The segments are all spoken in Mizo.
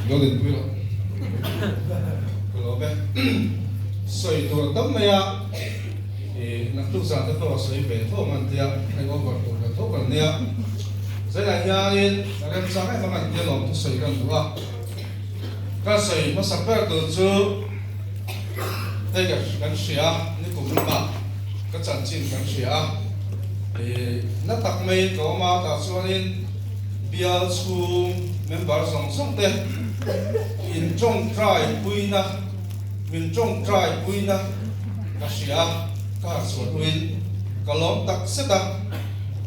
Lo dinpui rawh. Ka lawm e. Sawi tur a tam mai a, i naktuk zan te pawh a sawi ve tho ang an tia, hei over tur ve tho kan nia. Zainah hianin remchang em ang an tia lawm thusawi kan duh a. Ka sawi hmasa ber tur chu hei kan hria a, nikum lamah ka chanchin kan hria a, i na tak maiin ka awm a, tah chuanin bial chhung member zawng zawng te in tawngtai puina min tawngtai puina ka hria a, ka harh chhuah hnuin ka lawm tak zet a,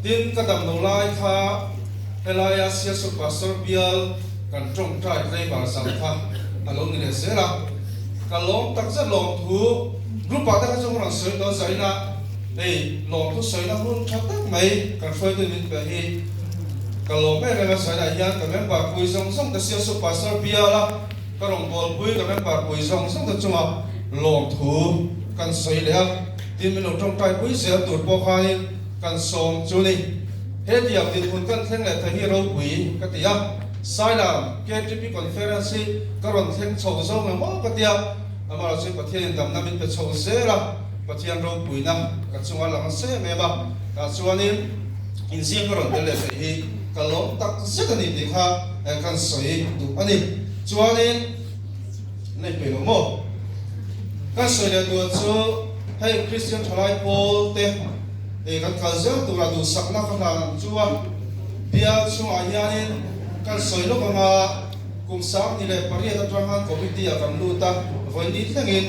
tin ka damlo lai kha helaia Sialsuk Pastor bial kan tawngtai tlaivar zan kha a lo ni leh zel a, ka lawm tak zet lawmthu group ah te kha chu ka rawn sawi tawh zaina hei lawmthu sawina hun tha tak mai kan hruaitu min pe hi ka lawm em em a zainah hian ka member pui zawng zawng te Sialsuk Pastor bial a ka rawngbâwl pui ka member pui zawng zawng te chunga lawmthu kan sawi leh a, tin min lo tawngtai pui zel tur pawh khanin kan sawm chu ni. Hetiang dinhmun kan thleng leh thei hi ropui ka ti a, Sailam KTP Conference hi ka rawn thleng chho zo nge maw ka ti a, amaherawhchu chu Pathianin damna min pe chho zel a, Pathian ropuina ka chunga lang se em em a, tah chuanin inzing ka rawn tel leh thei hi ka lawm tak zet a ni tih kha kan sawi duh a ni. Chuanin nei peih lo maw? Kan sawi leh tur chu hei Kristian thalai pawl te, Hei kan kal zel tura duhsakna ka hlan ang chu a bial chungah hianin kan sawi lawk ang a, kum 28 atang khan committee ah kan lut a, vawiin thlengin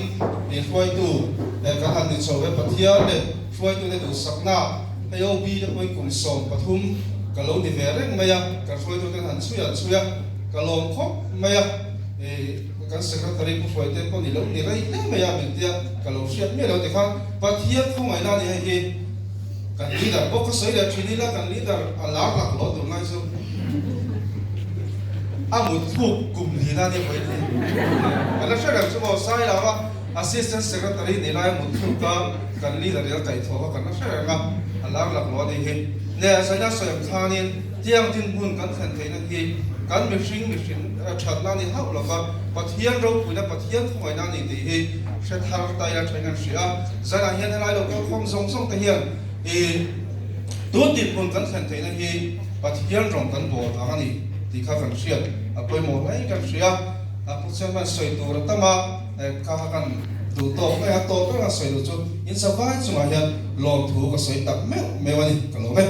hei hruaitu kan han ni chho e, Pathian leh hruaitute duhsakna hei OB te pawhin kum 13 ka lo ni ve reng mai a, kan hruaitute han chhui an chhui a, ka lawm khawp mai a, hei. Kan secretary pu Hruaite pawh ni lo ni rei hle mai a min tia ka lo hriat miah lo tikhan Pathian khawngaihna a ni hei hi kan leader pawh ka sawi leh thin ila kan leader a lar lak lo tur ngai chu a mut thluk kum lina nia pawhin hi ka la hre reng chu maw Sailama assistant secretary ni lai a mut thluk a kan leader i a kaihthawh kha kan la hre reng a a lar lak lo a ni hi ne Zaina sawi ang khanin Tiang dinhmun kan thlen theihna hi kan mihring mihring thatna a ni hauh lo va, Pathian ropuina, Pathian khawngaihna a ni tih hi hre thar ta ila thain kan hria a. Zanah hian helai lo kalkhawm zawng zawng te hian i tun dinhmun kan thlen theihna hi Pathian rawng kan bawl vang a ni tih kha kan hriat a pawimawh hle kan hria. A pu chairman sawi tur a tam a, kha kha kan duh tawk mai a, tawp reng a sawi duh chu in savai chungah hian lawmthu ka sawi tak meuh meuh a ni, ka lawm e.